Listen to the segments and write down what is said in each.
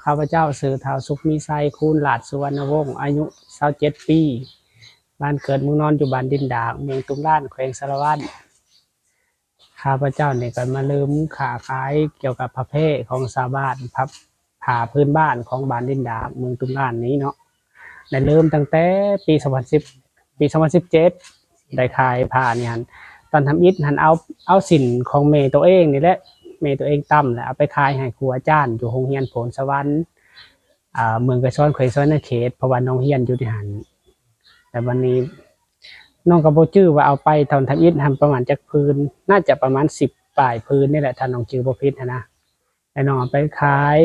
ຂ້າພະເຈົ້າຊື່ ທ້າວ ສຸກມີໄຊ ຄູນ ລາດ ສຸວັນນະວົງ ອາຍຸ ຊາວເຈັດ ປີ, ບ້ານເກີດເມືອງນອນ ຢູ່ບ້ານດິນດາກ ເມືອງຕຸມລານ ແຂວງສາລະວັນ. ຂ້າພະເຈົ້ານີ້ກໍມາເລີ່ມຄ້າຂາຍກ່ຽວກັບຜ້າແພຂອງຊາວບ້ານ ຜ້າ ຜ້າພື້ນບ້ານຂອງບ້ານດິນດາກ ເມືອງຕຸມລານນີ້ເນາະ. ໄດ້ເລີ່ມຕັ້ງແຕ່ປີສອງພັນສິບ ປີສອງພັນສິບເຈັດ ໄດ້ຂາຍຜ້ານີ້ຫັ້ນ. ຕອນທຳອິດຫັ້ນເອົາ ເອົາສິ້ນຂອງແມ່ໂຕເອງນີ້ແຫຼະ ແມ່ໂຕເອງຕຳ ແລ້ວເອົາໄປຂາຍໃຫ້ຄູອາຈານຢູ່ໂຮງຮຽນໂພນສະຫວັນ ອ່າ ເມືອງໄກສອນ ແຂວງສະຫວັນນະເຂດ ເພາະວ່ານ້ອງຮຽນຢູ່ທີ່ຫັ້ນ. ແລ້ວບັດນີ້ນ້ອງກໍບໍ່ຈື່ວ່າເອົາໄປຕອນທຳອິດຫັ້ນປະມານຈັກຜືນ ໜ້າຈະປະມານສິບປາຍຜືນນີ້ແຫຼະ ຖ້ານ້ອງຈື່ບໍ່ຜິດຫັ້ນນະ. ແລ້ວນ້ອງເອົາໄປຂາຍ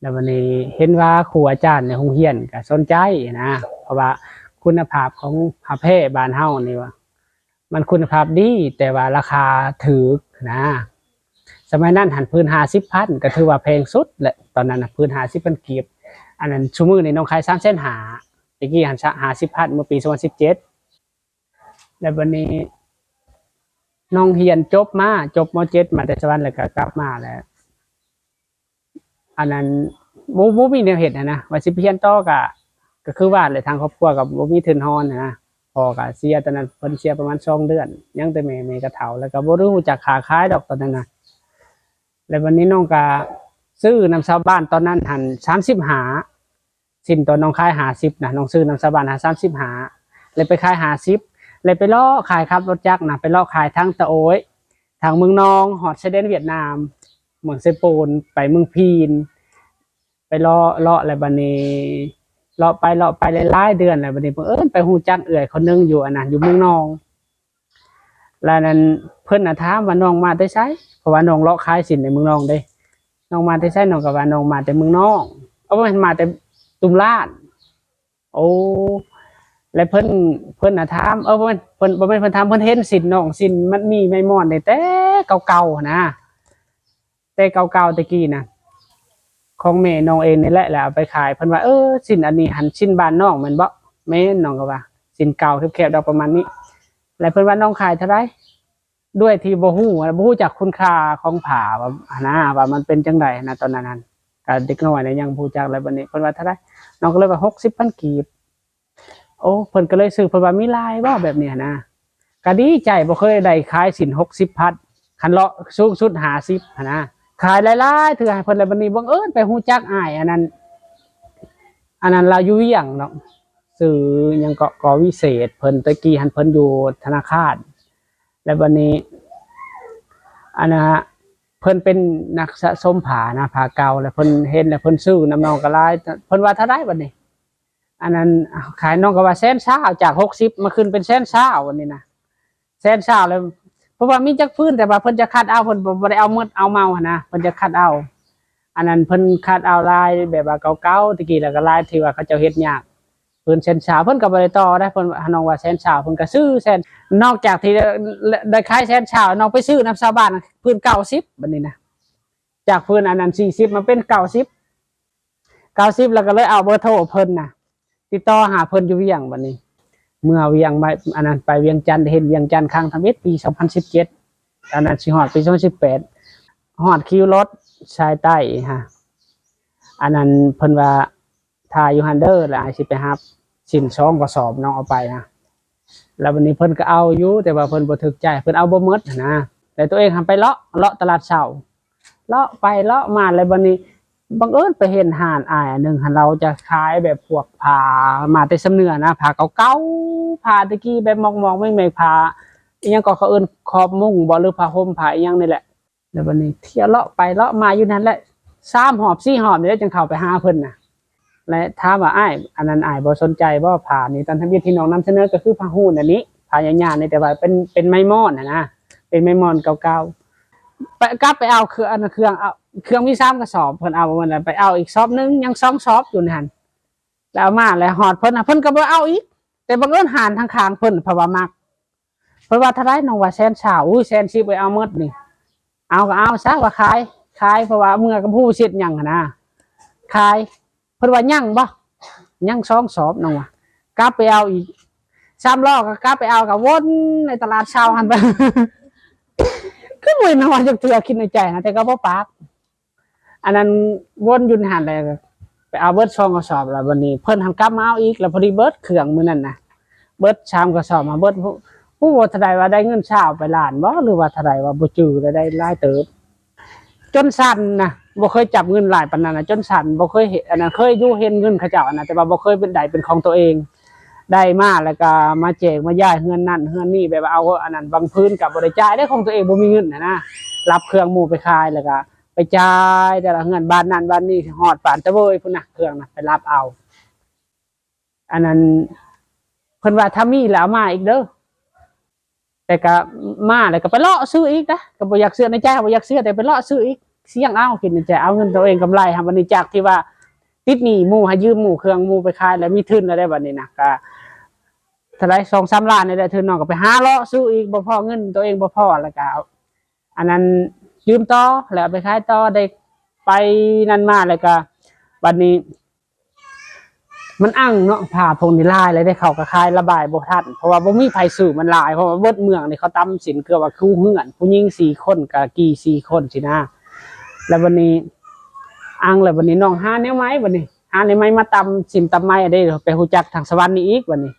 ແລ້ວບັດນີ້ເຫັນວ່າຄູອາຈານໃນໂຮງຮຽນກໍສົນໃຈນະ ເພາະວ່າຄຸນນະພາບຂອງຜ້າແພບ້ານເຮົານີ້ວ່າ ມັນຄຸນນະພາບດີ ແຕ່ວ່າລາຄາຖືກນະ. ສະໄໝນັ້ນຫັ້ນ ຜືນຫ້າສິບພັນ ກໍຖືວ່າແພງສຸດແຫຼະ ຕອນນັ້ນນະ ຜືນຫ້າສິບພັນກີບ. ອັນນັ້ນ ຊຸມື້ນີ້ນ້ອງຂາຍສາມແສນຫ້າ ແຕ່ກີ້ຫັ້ນ ຫ້າສິບພັນ ເມື່ອປີສອງພັນສິບເຈັດ. ແລ້ວບັດນີ້ນ້ອງຮຽນຈົບມາ ຈົບ ມ.ເຈັດ ມາແຕ່ສະຫວັນ ແລ້ວກໍກັບມາແລ້ວ ອັນນັ້ນ ບໍ່ ບໍ່ມີແນວເຮັດຫັ້ນນະ ວ່າຊິໄປຮຽນຕໍ່ກໍ ກໍຄືວ່າແຫຼະ ທາງຄອບຄົວກໍບໍ່ມີທຶນຮອນຫັ້ນນະ. ພໍ່ກໍເສຍ ຕອນນັ້ນເພິ່ນເສຍປະມານສອງເດືອນ ຍັງແຕ່ແມ່ ແມ່ກໍເຖົ້າ ແລ້ວກໍບໍ່ໄດ້ຮູ້ຈັກຄ້າຂາຍດອກຕອນນັ້ນນະ. ແລ້ວບັດນີ້ນ້ອງກໍຊື້ນຳຊາວບ້ານຕອນນັ້ນຫັ້ນ ສາມສິບຫ້າ ສິ້ນຕອນນ້ອງຂາຍຫ້າສິບນະ ນ້ອງຊື້ນຳຊາວບ້ານຫັ້ນ ສາມສິບຫ້າ ແລ້ວໄປຂາຍຫ້າສິບ ແລ້ວໄປເລາະຂາຍ ຂັບລົດຈັກນະ ໄປເລາະຂາຍທາງຕະໂອ້ຍ ທາງເມືອງນອງ ຮອດຊາຍແດນຫວຽດນາມ ເມືອງເຊໂປນ ໄປເມືອງພີນ ໄປເລາະ ເລາະ ແລ້ວບັດນີ້ເລາະໄປ ເລາະໄປຫຼາຍໆເດືອນ ແລ້ວບັດນີ້ບັງເອີນໄປຮູ້ຈັກເອື້ອຍຄົນໜຶ່ງຢູ່ອັນນັ້ນ ຢູ່ເມືອງນອງ. ແລ້ວນັ້ນເພິ່ນນະຖາມວ່ານ້ອງມາແຕ່ໃສ ເພາະວ່ານ້ອງເລາະຂາຍສິ້ນໃນເມືອງນອງເດ້. ນ້ອງມາແຕ່ໃສ ນ້ອງກໍວ່ານ້ອງມາແຕ່ເມືອງນອງ ເອີ ບໍ່ແມ່ນ ມາແຕ່ຕຸມລານ. ໂອ້ ແລ້ວເພິ່ນ ເພິ່ນນະຖາມ ເອີ ບໍ່ແມ່ນ ເພິ່ນ ບໍ່ແມ່ນເພິ່ນຖາມ ເພິ່ນເຫັນສິ້ນນ້ອງ ສິ້ນມັດໝີ່ໄມ້ມ່ອນນີ້ແຕ່ເກົ່າໆຫັ້ນນະ ແຕ່ເກົ່າໆແຕ່ກີ້ນະ ຂອງແມ່ນ້ອງເອງນີ້ແຫຼະ ແລ້ວເອົາໄປຂາຍ. ເພິ່ນວ່າ ເອີ ສິ້ນອັນນີ້ຫັ້ນ ສິ້ນບ້ານນ້ອງແມ່ນບໍ່? ແມ່ນ ນ້ອງກໍວ່າ ສິ້ນເກົ່າແຄບໆດອກປະມານນີ້. ແລ້ວເພິ່ນວ່າ ນ້ອງຂາຍເທົ່າໃດ? ດ້ວຍທີ່ບໍ່ຮູ້ ບໍ່ຮູ້ຈັກຄຸນຄ່າຂອງຜ້າ ວ່າຫັ້ນນະ ວ່າມັນເປັນຈັ່ງໃດຫັ້ນນະ ຕອນນັ້ນຫັ້ນ ກໍເດັກນ້ອຍນະ ຍັງບໍ່ຮູ້ຈັກ. ແລ້ວບັດນີ້ເພິ່ນວ່າເທົ່າໃດ? ນ້ອງກໍເລີຍວ່າ ຫົກສິບພັນກີບ. ໂອ້ ເພິ່ນກໍເລີຍຊື້ ເພິ່ນວ່າ ມີຫຼາຍບໍ່ ແບບນີ້ຫັ້ນນະ. ກໍດີໃຈ ບໍ່ເຄີຍໄດ້ຂາຍສິ້ນຫົກສິບພັນ ຄັນເລາະສູງສຸດຫ້າສິບຫັ້ນນະ ຂາຍຫຼາຍໆເທື່ອໃຫ້ເພິ່ນ. ແລ້ວບັດນີ້ບັງເອີນໄປຮູ້ຈັກອ້າຍອັນນັ້ນ ອັນນັ້ນລາວຢູ່ວຽງເນາະ ຊື່ຫຍັງເກາະ ກໍວິເສດ ເພິ່ນແຕ່ກີ້ຫັ້ນເພິ່ນຢູ່ທະນາຄານ. ແລ້ວບັດນີ້ ອັນນະ ເພິ່ນເປັນນັກສະສົມຜ້ານະ ຜ້າເກົ່າ ແລ້ວເພິ່ນເຫັນ ແລ້ວເພິ່ນຊື້ນຳນ້ອງກໍຫຼາຍ. ເພິ່ນວ່າເທົ່າໃດບັດນີ້? ອັນນັ້ນ ຂາຍ ນ້ອງກໍວ່າແສນຊາວ ຈາກຫົກສິບມາຂຶ້ນເປັນແສນຊາວ ອັນນີ້ນະ ແສນຊາວ. ແລ້ວເພາະວ່າມີຈັກຜືນ ແຕ່ວ່າເພິ່ນຈະຄັດເອົາ ເພິ່ນບໍ່ ບໍ່ໄດ້ເອົາໝົດເອົາເໝົາຫັ້ນນະ ເພິ່ນຈະຄັດເອົາ. ອັນນັ້ນເພິ່ນຄັດເອົາລາຍແບບວ່າເກົ່າໆ ແຕ່ກີ້ ແລ້ວກໍລາຍທີ່ວ່າເຂົາເຈົ້າເຮັດຍາກ ຜືນແສນຊາວ ເພິ່ນກໍບໍ່ໄດ້ຕໍ່ໄດ໋. ເພິ່ນ ນ້ອງວ່າແສນຊາວ ເພິ່ນກໍຊື້ແສນ ນອກຈາກທີ່ໄດ້ຂາຍແສນຊາວ ນ້ອງໄປຊື້ນຳຊາວບ້ານຜືນເກົ້າສິບ ບັດນີ້ນະ ຈາກຜືນອັນນັ້ນສີ່ສິບມາເປັນເກົ້າສິບ ເກົ້າສິບ ແລ້ວກໍເລີຍເອົາເບີໂທເພິ່ນນະ ຕິດຕໍ່ຫາເພິ່ນຢູ່ວຽງ. ບັດນີ້ເມືອວຽງມາ ອັນນັ້ນ ໄປວຽງຈັນ ໄດ້ເຫັນວຽງຈັນຄັ້ງທຳອິດປີສອງພັນສິບເຈັດ ອັນນັ້ນຊິຮອດປີສອງພັນສິບແປດ ຮອດຄິວລົດສາຍໃຕ້ຫັ້ນ ອັນນັ້ນເພິ່ນວ່າ ຖ້າຢູ່ຫັ້ນເດີ ແລ້ວອ້າຍຊິໄປຮັບສິ້ນສອງກະສອບ ນ້ອງເອົາໄປນະ. ແລ້ວບັດນີ້ເພິ່ນກໍເອົາຢູ່ ແຕ່ວ່າເພິ່ນບໍ່ຖືກໃຈ ເພິ່ນເອົາບໍ່ໝົດຫັ້ນນະ. ແລ້ວຕົວເອງຫັ້ນໄປເລາະ ເລາະຕະຫຼາດເຊົ້າ ເລາະໄປເລາະມາ ແລ້ວບັດນີ້ບັງເອີນໄປເຫັນຮ້ານອ້າຍອັນໜຶ່ງຫັ້ນ ລາວຈະຂາຍແບບພວກຜ້າມາແຕ່ຊຳເໜືອນະ ຜ້າເກົ່າໆ ຜ້າແຕ່ກີ້ແບບໝອກໆແໝກໆ ຜ້າອີ່ຫຍັງກໍເຂົາເອີ້ນຂອບມຸ້ງບໍ ຫຼືຜ້າຫົ່ມ ຜ້າອີ່ຫຍັງນີ້ແຫຼະ. ແລ້ວບັດນີ້ທ່ຽວເລາະໄປເລາະມາຢູ່ນັ້ນແຫຼະ ສາມຮອບສີ່ຮອບນີ້ແຫຼະ ຈຶ່ງເຂົ້າໄປຫາເພິ່ນນະ ແລະຖາມວ່າ ອ້າຍ ອັນນັ້ນ ອ້າຍບໍ່ສົນໃຈບໍ່ ຜ້ານີ້ ຕອນທຳອິດທີ່ນ້ອງນຳສະເໜີກໍຄືຜ້າຫູ້ນອັນນີ້ ຜ້າຍາວໆນີ້ ແຕ່ວ່າເປັນ ເປັນໄມ້ມ່ອນຫັ້ນນະ ເປັນໄມ້ມ່ອນເກົ່າໆ. ໄປ ກັບໄປເອົາເຄື່ອງ ອັນເຄື່ອງ ເອົາເຄື່ອງມີສາມກະສອບ ເພິ່ນເອົາໝົດແລ້ວ ໄປເອົາອີກສອບໜຶ່ງ ຍັງສອງສອບຢູ່ໃນຫັ້ນ ແລ້ວເອົາມາ ແລ້ວຮອດເພິ່ນ ເພິ່ນກໍບໍ່ເອົາອີກ ແຕ່ບັງເອີນຮ້ານທາງຂ້າງເພິ່ນ ເພິ່ນວ່າມັກ ເພິ່ນວ່າເທົ່າໃດ? ນ້ອງວ່າແສນຊາວ. ອຸ້ຍ ແສນສິບ ເອີຍ ເອົາໝົດນີ້ ເອົາກໍເອົາຊະ ວ່າຂາຍ ຂາຍ ເພາະວ່າເມື່ອກໍບໍ່ຮູ້ຊິເຮັດຫຍັງຫັ້ນນະ ຂາຍ. ເພິ່ນວ່າຍັງບໍ່? ຍັງສອງສອບ ນ້ອງວ່າ ກັບໄປເອົາອີກ ສາມລໍ້ກໍກັບໄປເອົາ ກໍວົນໃນຕະຫຼາດເຊົ້າຫັ້ນໄປ ຄືບໍ່ເຫັນເຮົາວ່າຈັກເທື່ອ ຄິດໃນໃຈນະ ແຕ່ກໍບໍ່ປາກ. ອັນນັ້ນວົນຢູ່ຫັ້ນແຫຼະ ໄປເອົາເບິດສອງກະສອບ ແລ້ວບັດນີ້ເພິ່ນຫັ້ນກັບມາເອົາອີກ ແລ້ວພໍດີເບິດເຄື່ອງມື້ນັ້ນນະ ເບິດສາມກະສອບ ມາເບິດ ຮູ້ບໍ່ເທົ່າໃດວ່າໄດ້ເງິນຊາວປາຍລ້ານບໍ່ ຫຼືວ່າເທົ່າໃດວ່າບໍ່ຈື່ ໄດ້ຫຼາຍເຕີບ. ຈົນສັ່ນນະ ບໍ່ເຄີຍຈັບເງິນຫຼາຍປານນັ້ນນະ ຈົນສັ່ນ ບໍ່ເຄີຍເຫັນ ອັນນັ້ນ ເຄີຍຢູ່ເຫັນເງິນເຂົາເຈົ້າຫັ້ນນະ ແຕ່ວ່າບໍ່ເຄີຍເປັນ ໄດ້ເປັນຂອງຕົວເອງ ໄດ້ມາແລ້ວກໍມາແຈກມາຢາຍເຮືອນນັ້ນເຮືອນນີ້ ແບບວ່າເອົາອັນນັ້ນ ບາງພື້ນກໍບໍ່ໄດ້ຈ່າຍເດ້ ຂອງຕົວເອງບໍ່ມີເງິນຫັ້ນນະ ຮັບເຄື່ອງໝູ່ໄປຂາຍ ແລ້ວກໍໄປຈ່າຍແຕ່ລະເຮືອນ ບ້ານນັ້ນບ້ານນີ້ ຮອດປານຕະເວີຍພຸ້ນນະ ເຄື່ອງນະ ໄປຮັບເອົາ. ອັນນັ້ນ ເພິ່ນວ່າຖ້າມີແລ້ວເອົາມາອີກເດີ ແຕ່ກະມາແລ້ວກໍໄປເລາະຊື້ອີກນະ ກໍບໍ່ຢາກເຊື່ອ ໃນໃຈບໍ່ຢາກເຊື່ອ ແຕ່ໄປເລາະຊື້ອີກ ສ່ຽງເອົາ ຄິດໃນໃຈ ເອົາເງິນຕົວເອງກຳໄລຫັ້ນ ບັດນີ້ຈາກທີ່ວ່າຕິດໜີ້ໝູ່ ໃຫ້ຢືມໝູ່ເຄື່ອງໝູ່ໄປຂາຍ ແລ້ວມີທຶນແລ້ວເດ້ ບັດນີ້ນະ ກໍເທົ່າໃດ ສອງສາມລ້ານນີ້ແຫຼະ ທຶນ ນ້ອງກໍໄປຫາເລາະຊື້ອີກ ບໍ່ພໍ ເງິນຕົວເອງບໍ່ພໍ ແລ້ວກໍ ອັນນັ້ນ ຢືມຕໍ່ ແລ້ວເອົາໄປຂາຍຕໍ່ ໄດ້ໄປນັ້ນມາ ແລ້ວກໍບັດນີ້ ມັນອັ່ງເນາະ ຜ້າພວກນີ້ຫຼາຍແລ້ວເດ້ ເຂົາກໍຂາຍລະບາຍບໍ່ທັນ ເພາະວ່າບໍ່ມີໃຜຊື້ ມັນຫຼາຍ ເພາະວ່າເບິດເມືອງນີ້ເຂົາຕຳສິ້ນ ເກືອບວ່າຄູ່ເຮືອນ ຜູ້ຍິງສີ່ຄົນ ກະກີ່ສີ່ຄົນຊີ້ນະ. ແລ້ວບັດນີ້ອັ່ງ ແລ້ວບັດນີ້ນ້ອງຫາແນວໃໝ່ ບັດນີ້ຫາແນວໃໝ່ມາຕຳສິ້ນຕຳໄໝເດ້ ໄປຮູ້ຈັກທາງສະຫວັນນີ້ອີກ ບັດນີ້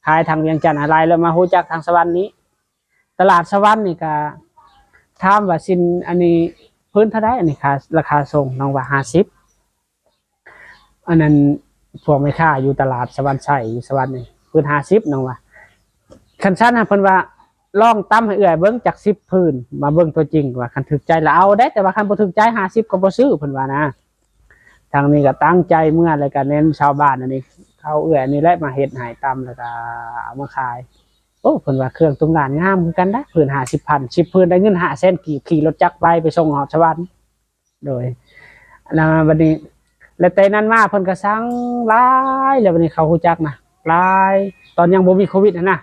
ຂາຍທາງວຽງຈັນຫັ້ນຫຼາຍ ແລ້ວມາຮູ້ຈັກທາງສະຫວັນນີ້ ຕະຫຼາດສະຫວັນນີ້ກະ ຖາມວ່າສິ້ນອັນນີ້ພື້ນເທົ່າໃດ ອັນນີ້ຄ່າ ລາຄາສົ່ງ ນ້ອງວ່າຫ້າສິບ ອັນນັ້ນ ພວກແມ່ຄ້າຢູ່ຕະຫຼາດສະຫວັນໄຊ ຢູ່ສະຫວັນນີ້ ພື້ນຫ້າສິບ ນ້ອງວ່າ. ຄັນຊັ້ນຫັ້ນ ເພິ່ນວ່າລອງຕຳໃຫ້ເອື້ອຍເບິ່ງຈັກສິບພື້ນ ມາເບິ່ງຕົວຈິງ ວ່າຄັນຖືກໃຈລະເອົາເດ້ ແຕ່ວ່າຄັນບໍ່ຖືກໃຈຫ້າສິບກໍບໍ່ຊື້ ເພິ່ນວ່ານະ. ທາງນີ້ກໍຕັ້ງໃຈເມືອ ແລ້ວກໍແນມຊາວບ້ານອັນນີ້ ເຂົາເອື້ອຍອັນນີ້ແຫຼະມາເຮັດໃຫ້ ຕຳແລ້ວກໍເອົາມາຂາຍ. ໂອ້ ເພິ່ນວ່າເຄື່ອງຕຸ້ມຫຼານງາມຄືກັນນະ ພື້ນຫ້າສິບພັນ ສິບພື້ນໄດ້ເງິນຫ້າແສນກີບ ຂີ່ລົດຈັກໄປ ໄປສົ່ງຮອດສະຫວັນ. ໂດຍ ແລ້ວບັດນີ້ ແລ້ວແຕ່ນັ້ນມາເພິ່ນກໍສັ່ງຫຼາຍ ແລ້ວບັດນີ້ເຂົາຮູ້ຈັກນະ ຫຼາຍ ຕອນຍັງບໍ່ມີໂຄວິດຫັ້ນນະ.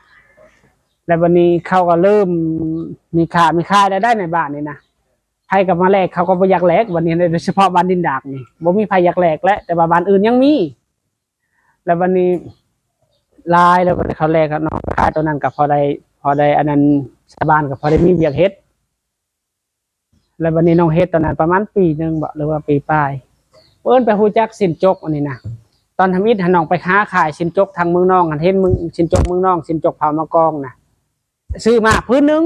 ແລ້ວບັດນີ້ເຂົາກໍເລີ່ມມີຄ້າມີຂາຍແລ້ວໄດ໋ໃນບ້ານນີ້ນະ ໃຜກໍມາແລກ ເຂົາກໍບໍ່ຢາກແລກ ບັດນີ້ ໂດຍສະເພາະບ້ານດິນດາກນີ້ ບໍ່ມີໃຜຢາກແລກແຫຼະ ແຕ່ວ່າບ້ານອື່ນຍັງມີ. ແລ້ວບັດນີ້ຫຼາຍ ແລ້ວບັດນີ້ເຂົາແລກກັບນ້ອງຂາຍຕົວນັ້ນກໍພໍໄດ້ ພໍໄດ້ອັນນັ້ນ ຊາວບ້ານກໍພໍໄດ້ມີວຽກເຮັດ. ແລ້ວບັດນີ້ນ້ອງເຮັດຕອນນັ້ນປະມານປີໜຶ່ງບໍ ຫຼືວ່າປີປາຍ ເອີ້ນໄປຮູ້ຈັກສິ້ນຈົກອັນນີ້ນະ. ຕອນທຳອິດຫັ້ນນ້ອງໄປຫາຂາຍສິ້ນຈົກທາງເມືອງນອງຫັ້ນ ເຫັນເມືອງ ສິ້ນຈົກເມືອງນອງ ສິ້ນຈົກເຜົ່າມາກອງນະ ຊື້ມາພື້ນໜຶ່ງ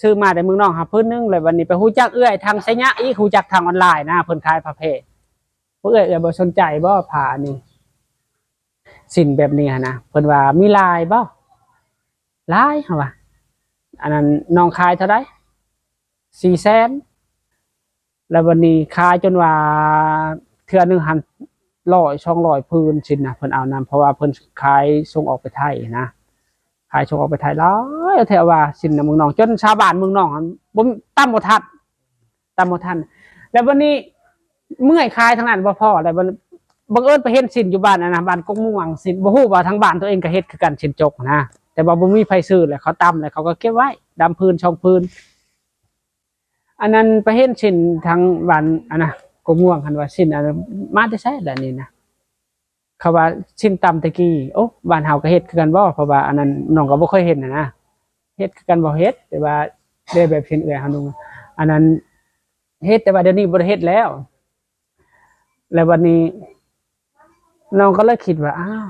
ຊື້ມາແຕ່ເມືອງນອງຫັ້ນພື້ນໜຶ່ງ ແລ້ວບັດນີ້ໄປຮູ້ຈັກເອື້ອຍທາງໄຊຍະອີກ ຮູ້ຈັກທາງອອນລາຍນະ ເພິ່ນຂາຍຜ້າແພ. ເອື້ອຍ ເອື້ອຍບໍ່ສົນໃຈບໍ່ຜ້າອັນນີ້ ສິ້ນແບບນີ້ຫັ້ນນະ ເພິ່ນວ່າມີຫຼາຍບໍ່? ຫຼາຍ ເຮົາວ່າ ອັນນັ້ນນ້ອງຂາຍເທົ່າໃດ? ສີ່ແສນ. ແລ້ວບັດນີ້ຂາຍຈົນວ່າເທື່ອໜຶ່ງຫັ້ນຮ້ອຍ ສອງຮ້ອຍ ພື້ນສິ້ນນະ ເພິ່ນເອົານຳ ເພາະວ່າເພິ່ນຂາຍສົ່ງອອກໄປໄທນະ ຂາຍສົ່ງອອກໄປໄທຫຼາຍແທ້ວ່າ ສິ້ນນະເມືອງນອງ ຈົນຊາວບ້ານເມືອງນອງຫັ້ນບໍ່ ຕຳບໍ່ທັນ ຕຳບໍ່ທັນ. ແລ້ວບັດນີ້ເມື່ອຍຂາຍທາງນັ້ນບໍ່ພໍ ແລ້ວບັງເອີນໄປເຫັນສິ້ນຢູ່ບ້ານອັນນະ ບ້ານກົກມ່ວງ ສິ້ນ ບໍ່ຮູ້ວ່າທາງບ້ານຕົວເອງກໍເຮັດຄືກັນ ສິ້ນຈົກນະ ແຕ່ວ່າບໍ່ມີໃຜຊື້ ແລ້ວເຂົາຕຳ ແລ້ວເຂົາກໍເກັບໄວ້ ດຳພື້ນສອງພື້ນ. ອັນນັ້ນໄປເຫັນສິ້ນທາງບ້ານອັນນະ ກົກມ່ວງຫັ້ນວ່າ ສິ້ນອັນນັ້ນມາແຕ່ໃສລະນີ້ນະ ເຂົາວ່າສິ້ນຕຳແຕ່ກີ້. ໂອ້ ບ້ານເຮົາກໍເຮັດຄືກັນບໍ່? ເພາະວ່າອັນນັ້ນນ້ອງກໍບໍ່ເຄີຍເຫັນຫັ້ນນະ ເຮັດຄືກັນບໍ່? ເຮັດ ແຕ່ວ່າແບບເຫັນເອື້ອຍເຮົານຸ່ງ ອັນນັ້ນເຮັດ ແຕ່ວ່າດຽວນີ້ບໍ່ໄດ້ເຮັດແລ້ວ. ແລ້ວບັດນີ້ນ້ອງກໍເລີຍຄິດວ່າ ອ້າວ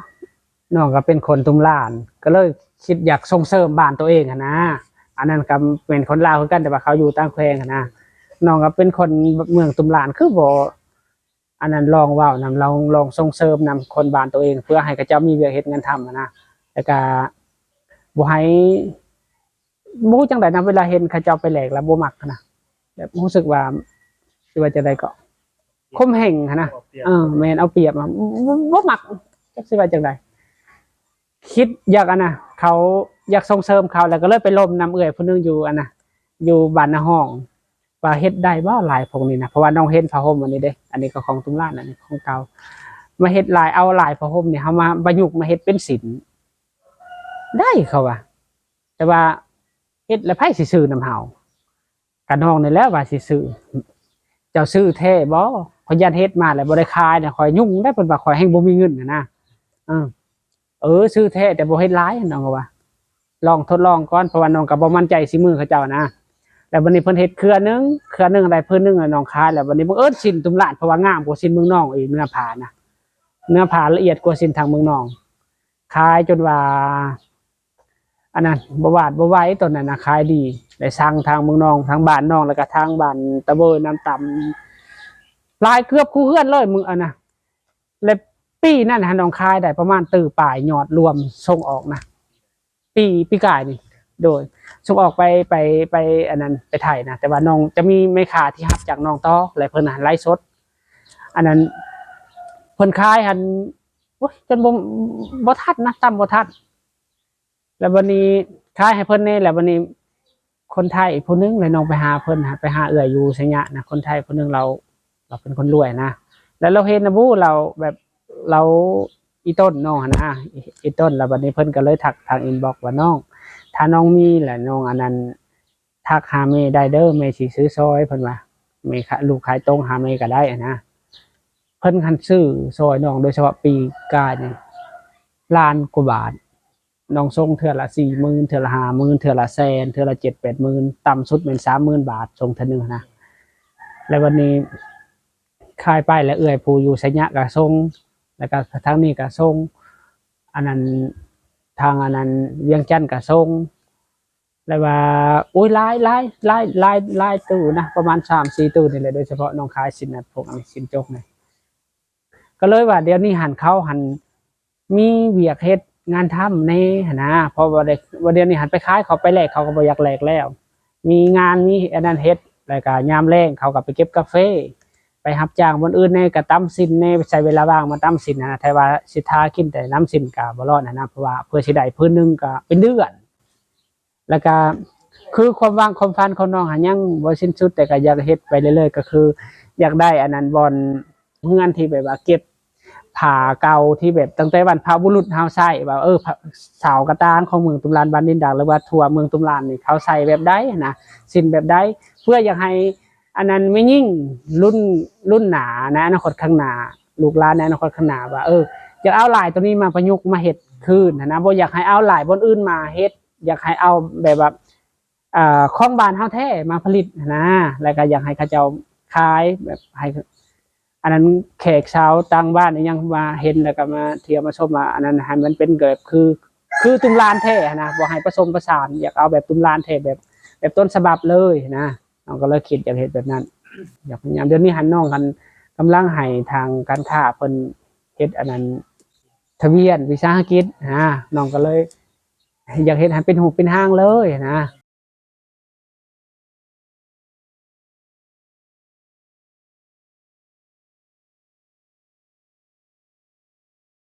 ນ້ອງກໍເປັນຄົນຕຸ້ມຫຼານ ກໍເລີຍຄິດຢາກສົ່ງເສີມບ້ານໂຕເອງຫັ້ນນະ. ອັນນັ້ນກໍແມ່ນຄົນລາວຄືກັນ ແຕ່ວ່າເຂົາຢູ່ຕ່າງແຂວງຫັ້ນນະ. ນ້ອງກໍເປັນຄົນເມືອງຕຸ້ມຫຼານ ຄືບໍ່ ອັນນັ້ນ ລອງເວົ້ານຳ ລອງ ລອງສົ່ງເສີມນຳຄົນບ້ານໂຕເອງ ເພື່ອໃຫ້ເຂົາເຈົ້າມີວຽກເຮັດງານທຳຫັ້ນນະ. ແລ້ວກໍບໍ່ໃຫ້ ບໍ່ຮູ້ຈັ່ງໃດນະ ເວລາເຫັນເຂົາເຈົ້າໄປແລກແລ້ວບໍ່ມັກຫັ້ນນະ ແບບຮູ້ສຶກວ່າ ຊິວ່າຈັ່ງໃດເກາະ ຂົ່ມເຫັງຫັ້ນນະ. ເອີ ແມ່ນ ເອົາປຽບ ບໍ່ ບໍ່ມັກ ຈັກຊິວ່າຈັ່ງໃດ. ຄິດຢາກອັນນະ ເຂົາ ຢາກສົ່ງເສີມເຂົາ ແລ້ວກໍເລີຍໄປລົມນຳເອື້ອຍຜູ້ໜຶ່ງຢູ່ອັນນະ ຢູ່ບ້ານນາຫ້ອງ ວ່າເຮັດໄດ້ບໍ່ລາຍພວກນີ້ນະ ເພາະວ່ານ້ອງເຫັນຜ້າຫົ່ມອັນນີ້ເດ້ ອັນນີ້ກໍຂອງຕຸ້ມຫຼານ ອັນນີ້ຂອງເກົ່າ ມາເຮັດລາຍ ເອົາລາຍຜ້າຫົ່ມນີ້ເຮົາມາປະຍຸກມາເຮັດເປັນສິ້ນ ໄດ້ ເຂົາວ່າ ແຕ່ວ່າເຮັດແລ້ວໃຜຊິຊື້ນຳເຮົາ? ກະນ້ອງນີ້ແຫຼະວ່າຊິຊື້. ເຈົ້າຊື້ແທ້ບໍ່? ຂ້ອຍຢ້ານເຮັດມາແລ້ວບໍ່ໄດ້ຂາຍນະ ຂ້ອຍຫຍຸ້ງໄດ໋ ເພິ່ນວ່າ ຂ້ອຍແຮ່ງບໍ່ມີເງິນຫັ້ນນະ. ເອີ ເອີ ຊື້ແທ້ແຕ່ບໍ່ເຮັດຫຼາຍ ນ້ອງກໍວ່າ ລອງທົດລອງກ່ອນ ເພາະວ່ານ້ອງກໍບໍ່ໝັ້ນໃຈສີມືເຂົາເຈົ້ານະ. ແລ້ວບັດນີ້ເພິ່ນເຮັດເຄືອໜຶ່ງ ເຄືອໜຶ່ງໄດ້ພື້ນໜຶ່ງ ແລ້ວນ້ອງຂາຍ ແລ້ວບັດນີ້ບັງເອີນສິ້ນຕຸມລ້ານ ເພາະວ່າງາມກວ່າສິ້ນເມືອງນອງອີກ ເນື້ອຜ້ານະ ເນື້ອຜ້າລະອຽດກວ່າສິ້ນທາງເມືອງນອງ ຂາຍຈົນວ່າ ອັນນັ້ນບໍ່ຫວາດບໍ່ໄຫວ ຕອນນັ້ນນະຂາຍດີ ໄດ້ສັ່ງທາງເມືອງນອງ ທາງບ້ານນອງ ແລ້ວກໍທາງບ້ານຕະເວີຍ ນ້ຳຕຳ ຫຼາຍເກືອບຄູ່ເຮືອນເລີຍມື້ອັນນະ ແລະປີນັ້ນຫັ້ນນ້ອງຂາຍໄດ້ປະມານຕື້ປາຍຍອດລວມສົ່ງອອກນະ ປີ ປີກາຍນີ້ ໂດຍ ສົ່ງອອກໄປ ໄປ ໄປອັນນັ້ນ ໄປໄທນະ ແຕ່ວ່ານ້ອງຈະມີແມ່ຄ້າທີ່ຮັບຈາກນ້ອງຕໍ່ ແລະເພິ່ນຫັ້ນໄລຟ໌ສົດ ອັນນັ້ນ ເພິ່ນຂາຍຫັ້ນ ໂອ້ຍ ຈົນບໍ່ ບໍ່ທັນນະ ຕຳບໍ່ທັນ ແລ້ວບັດນີ້ຂາຍໃຫ້ເພິ່ນແດ່ ແລ້ວບັດນີ້ຄົນໄທຜູ້ໜຶ່ງ ແລ້ວນ້ອງໄປຫາເພິ່ນ ໄປຫາເອື້ອຍຢູ່ໄຊຍະນະ ຄົນໄທຜູ້ໜຶ່ງ ລາວ ລາວເປັນຄົນລວຍນະ ແລ້ວລາວເຫັນນະບູ ລາວແບບ ລາວ ອີ່ຕົ້ນນ້ອງຫັ້ນນະ ອີ່ຕົ້ນ ແລ້ວບັດນີ້ເພິ່ນກໍເລີຍທັກທາງອິນບັອກວ່າ ນ້ອງ ຖ້ານ້ອງມີ ແລ້ວນ້ອງອັນນັ້ນ ທັກຫາແມ່ໄດ້ເດີ ແມ່ຊິຊື້ຊ່ອຍ ເພິ່ນວ່າ ແມ່ຂາຍ ລູກຂາຍຕົງ ຫາແມ່ກໍໄດ້ຫັ້ນນະ ເພິ່ນຫັ້ນຊື້ຊ່ອຍນ້ອງ ໂດຍສະເພາະປີກາຍນີ້ ລ້ານກວ່າບາດ ນ້ອງສົ່ງເທື່ອລະສີ່ໝື່ນ ເທື່ອລະຫ້າໝື່ນ ເທື່ອລະແສນ ເທື່ອລະເຈັດແປດໝື່ນ ຕ່ຳສຸດແມ່ນສາມໝື່ນບາດ ສົ່ງເທື່ອໜຶ່ງຫັ້ນນະ ແລ້ວບັດນີ້ຂາຍໄປ ແລ້ວເອື້ອຍຜູ້ຢູ່ໄຊຍະກໍສົ່ງ ແລ້ວກໍທາງນີ້ກໍສົ່ງ ອັນນັ້ນ ທາງອັນນັ້ນ ວຽງຈັນກໍສົ່ງ ແລ້ວວ່າ ໂອ້ຍ ຫຼາຍ ຫຼາຍ ຫຼາຍ ຫຼາຍ ຫຼາຍຕູ້ນະ ປະມານສາມສີ່ຕູ້ນີ້ແຫຼະ ໂດຍສະເພາະນ້ອງຂາຍສິ້ນ ອັນພວກນີ້ ສິ້ນຈົກນີ້ ກໍເລີຍວ່າດຽວນີ້ຫັ້ນ ເຂົາຫັ້ນມີວຽກເຮັດງານທຳແດ່ຫັ້ນນະ ເພາະວ່າໄດ້ ວ່າດຽວນີ້ຫັ້ນໄປຂາຍ ເຂົາໄປແລກ ເຂົາກໍບໍ່ຢາກແລກແລ້ວ ມີງານ ມີອັນນັ້ນເຮັດ ແລ້ວກໍຍາມແລງເຂົາກໍໄປເກັບກາເຟ ໄປຮັບຈ້າງບ່ອນອື່ນແດ່ ກໍຕຳສິ້ນແດ່ ໃຊ້ເວລາວ່າງມາຕຳສິ້ນຫັ້ນນະ ແຕ່ວ່າຊິຖ້າກິນແຕ່ນ້ຳສິ້ນກໍບໍ່ລອດຫັ້ນນະ ເພາະວ່າເພື່ອຊິໄດ້ພື້ນໜຶ່ງກໍເປັນເດືອນ ແລ້ວກະຄືຄວາມຫວັງຄວາມຝັນຂອງນ້ອງຫັ້ນຍັງບໍ່ສິ້ນສຸດ ແຕ່ກະຢາກເຮັດໄປເລື້ອຍໆ ກະຄືຢາກໄດ້ອັນນັ້ນ ບ່ອນເຮືອນທີ່ແບບວ່າເກັບຜ້າເກົ່າທີ່ແບບຕັ້ງແຕ່ບັນພະບຸລຸດເຮົາໃຊ້ ວ່າ ເອີ ສາວກະຕ່າງຂອງເມືອງຕຸມລານບ້ານດິນດາກ ຫຼືວ່າທົ່ວເມືອງຕຸມລານນີ້ ເຂົາໃສ່ແບບໃດຫັ້ນນະ ສິ້ນແບບໃດ ເພື່ອຢາກໃຫ້ອັນນັ້ນແມ່ຍິງລຸ້ນ ລຸ້ນໜ້າ ໃນອະນາຄົດຂ້າງໜ້າ ລູກຫຼານໃນອະນາຄົດຂ້າງໜ້າວ່າ ເອີ ຢາກເອົາລາຍໂຕນີ້ມາປະຍຸກມາເຮັດຄືນຫັ້ນນະ ບໍ່ຢາກໃຫ້ເອົາລາຍບ່ອນອື່ນມາເຮັດ ຢາກໃຫ້ເອົາແບບວ່າ ອ່າ ຂອງບ້ານເຮົາແທ້ມາຜະລິດຫັ້ນນະ ແລ້ວກໍຢາກໃຫ້ເຂົາເຈົ້າຂາຍແບບໃຫ້ ອັນນັ້ນ ແຂກຊາວຕ່າງບ້ານອີ່ຫຍັງມາເຫັນ ແລ້ວກໍມາທ່ຽວມາຊົມວ່າ ອັນນັ້ນ ໃຫ້ມັນເປັນແບບຄື ຄືຕຸມລານແທ້ຫັ້ນນະ ບໍ່ໃຫ້ປະສົມປະສານ ຢາກເອົາແບບຕຸມລານແທ້ ແບບ ແບບຕົ້ນສະບັບເລີຍຫັ້ນນະ ນ້ອງກໍເລີຍຄິດຢາກເຮັດແບບນັ້ນ ຢາກພະຍາຍາມ ດຽວນີ້ຫັ້ນນ້ອງຫັ້ນກຳລັງໃຫ້ທາງການຄ້າເພິ່ນເຮັດອັນນັ້ນ ທະບຽນວິສາຫະກິດຫັ້ນນະ ນ້ອງກໍເລີຍຢາກເຮັດໃຫ້ເປັນຮູບເປັນຮ່າງເລີຍຫັ້ນນະ